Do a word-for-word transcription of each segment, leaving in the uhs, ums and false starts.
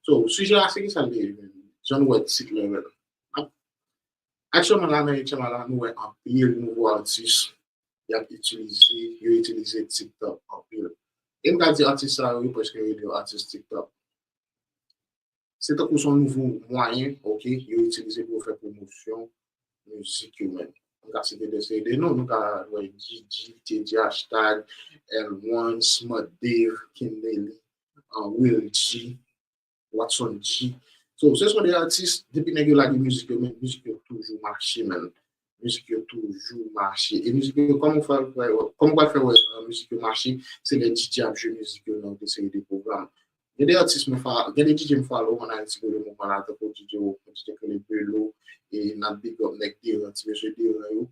So, sijè a se ki sa l te ye menm? Jan nou wè tit la, menm. Aktyèlman la, nan H M I la, nou wè anpil nouvo atis y ap itilize, yo itilize TikTok anpil. E m ka di atis sa yo, wi, prèske yo rele yo atis TikTok. Se tankou se yon nouvo mwayen, ok, yo itilize pou yo fè pwomosyon mizik yo menm. Nou ka site de seri de non, nou ka wè Gigi, Teddy Hashtag, L one, Smart Dave, Ken Nelly, uh, Will G, Watson G. So, se son de atis, depi nèg yo lage mizik yo, men mizik yo toujou mache, menm. Mizik yo toujou mache. E mizik yo, kòman w fè, kòman w fè wè uh, mizik yo mache, se lè D J ap jwe mizik yo nan de seri de pwogram. Gen de atis mwen fa, gen de D J m follow an Ayiti pou le moman la, tankou D J Roko, D J Kele Belo, e n ap big up nèg Deran, ti mesye Deran yo.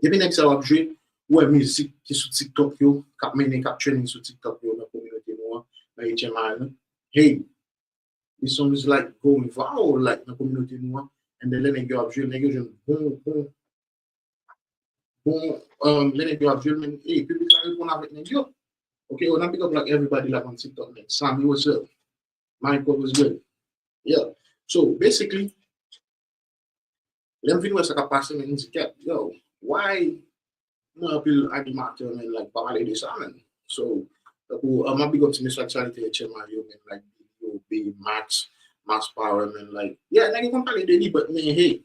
Depi nèg sa yo ap jwe, ou wè mizik ki sou TikTok yo, k ap mennen, k ap trending sou TikTok yo nan kominote nou an, nan H M I an. Hey, this song is like going viral, like, nan kominote nou an. And then lè nèg yo ap jwe, nèg yo jwenn bon, bon, bon, um, lè nèg yo ap jwe, men, hey, piblik la reponn avèk nèg yo. Ok, on a big up like everybody like on TikTok, man. Sammy, what's up? Michael, what's good? Yeah. So, basically, lè m vin wè sa k ap pase, men m di, kèt, yo, why mwen anpil animatè, men, like, pa pale de sa, men. So, tankou, uh, m ap big up ti mesye aktyalite H M I yo, men, like, yo, B Max, Max Power, men, like, yeah, nèg yo konn pale de li, but, men, hey,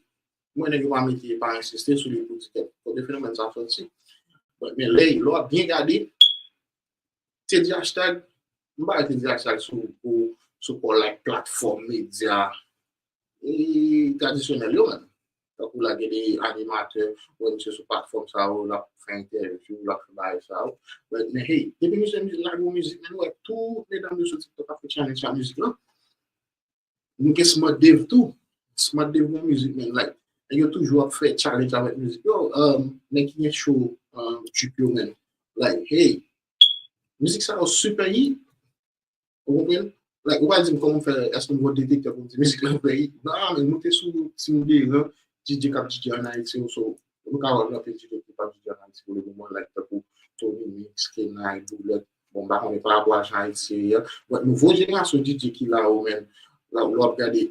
mwen, nèg yo pa mete, pa ensiste sou li pou di kèt kote fenomèn sa soti. But, men, lè, lè w ap byen gade, Teddy Hashtag, m pa wè Teddy Hashtag sou, sou, sou kò, like, platfòm medya e, tradisyonèl yo, menm. Tankou la, gen de animatè, ou wè misye sou platfòm sa yo, l ap fè entèvyou, l ap fè bagay sa yo. Men, men, hey, depi misye lage yon mizik, men, ou wè tout medam yo sou TikTok ap fè challenge ak mizik lan. Nou gen Smart Dave tou. Smart Dave gon mizik, men, like, nèg yo toujou ap fè challenge avèk mizik yo. Um, nèg ki gen show, um, trip yo, men, like, hey, mizik sa yo super hit. Ou konprann? Like, ou pa di m kòman fè, èske m gon detektè pou m di mizik lan fè hit? Nah, men moute sou Team Deran, D J k ap D J an Ayiti, so, nou ka wè anpil D J ki p ap D J an Ayiti pou le moman, like, tankou Tony Mix, Kenay, Boulèt, bon, m pa konnen pa rapò a jan Ayiti ye a. But nouvo jenerasyon D J ki la yo, men, la, lè w ap gade,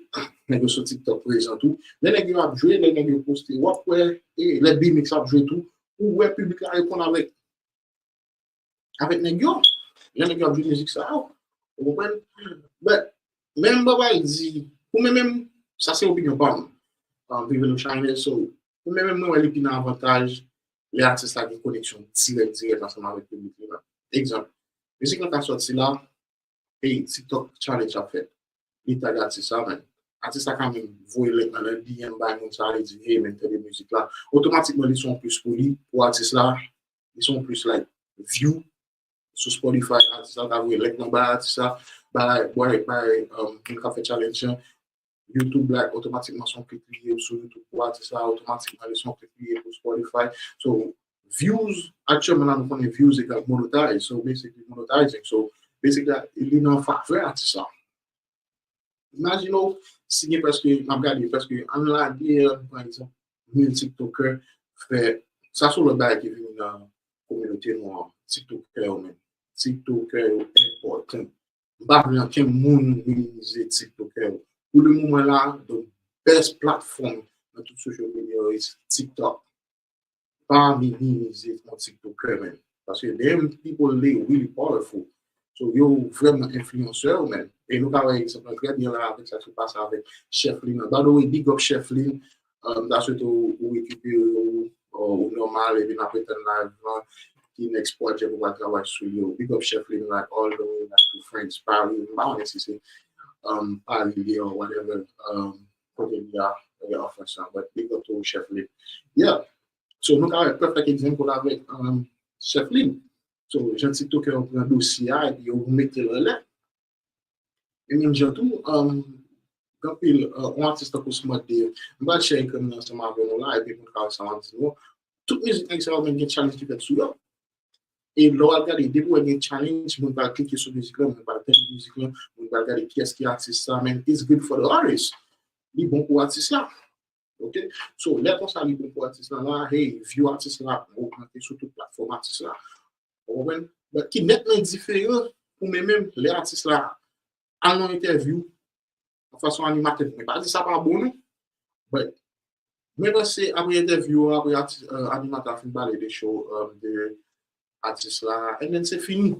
nèg yo sou TikTok prezan tou. Lè nèg yo ap jwe, lè nèg yo poste, w ap wè, e, lè B-Mix ap jwe tou, ou wè piblik la reponn avèk, avèk nèg yo. Lè nèg yo ap jwe mizik sa yo. Ou konprann? But, men m pa pral di, pou mwen menm, sa se opinyon pa m. Um, Vive le Shine, so, pou mwen menm, mwen wè li pi nan avantaj lè atis la gen koneksyon dirèk, dirèk ansanm avèk piblik li la. Egzanp, mizik lan ka sòti la, e TikTok challenge ap fèt. Li tag atis la, men atis la ka menm voye link nan D M bay moun sa, li di, hey, men tande mizik la. Otomatikman, li se yon plis pou li, pou atis la, li se yon plis, like, view sou Spotify, atis la ka voye link nan bay atis la, bay, bay, bay, um, moun k ap fè challenge lan. YouTube, like, otomatikman se yon klik li ye sou YouTube pou atis la, otomatikman li se yon klik li ye pou Spotify. So, views, aktyèlman la, nou konnen views egal monetize. So, basically, monetizing. So, basically, li nan favè atis la. Imajine w, si gen prèske, m ap gade, prèske, ann lage, pa egzanp, mil TikToker fè, sa se yon lòt bagay ki vini nan kominote nou an, TikToker yo menm. TikToker yo enpòtan. M pa vle ankenn moun minimize TikToker yo. Pou le moman la, the best platform nan tout social media is TikTok. Pa minimize yon TikToker, man. Paske them people, they really powerful. So, yo vrèman enfliyansè yo, man. E nou ka wè egzanp lan trè byen la avèk sa ki pase avèk Cheflin. By the way, big up Cheflin. Um, m ta swete ou, ou rekipere ou, ou, ou nòmal, epi n ap retann live lan. Ki next project ou pral travay sou li yo. Big up Cheflin, like, all the way, like, to France, Paris. M pa konnen si se, um, Paris li ye or whatever, um, kote li a, an Frans lan. But big up to Cheflin. Yeah. So, nou ka wè perfect example avèk, um, Cheflin. So, jan TikToker yo pran dosye a, epi yo mete l anlè. E menm jan tou, um, gen anpil, uh, yon atis tankou Smart Dave. M pral share ekran mwen ansanm avè nou la, epi moun ka wè sa m ap di nou. Tout mizik nèg sa yo menm gen challenge ki fèt sou yo. E lè w al gade, depi w wè gen challenge, moun pral klike sou mizik lan, moun pral tande mizik lan, moun pral gade kiyès ki atis sa, man, it's good for the artist. Li bon pou atis la. Ok? So, lè konsa li bon pou atis la la, hey, view atis la ap ogmante sou tout platfòm atis la. Ou konprann? But ki nètman diferan pou mwen menm, lè atis la al nan entèvyou, fason animatè, mwen pa di sa pa bon non. But mwen panse apre entèvyou an, apre animatè a fin pale de show, de atis la, and then se fini.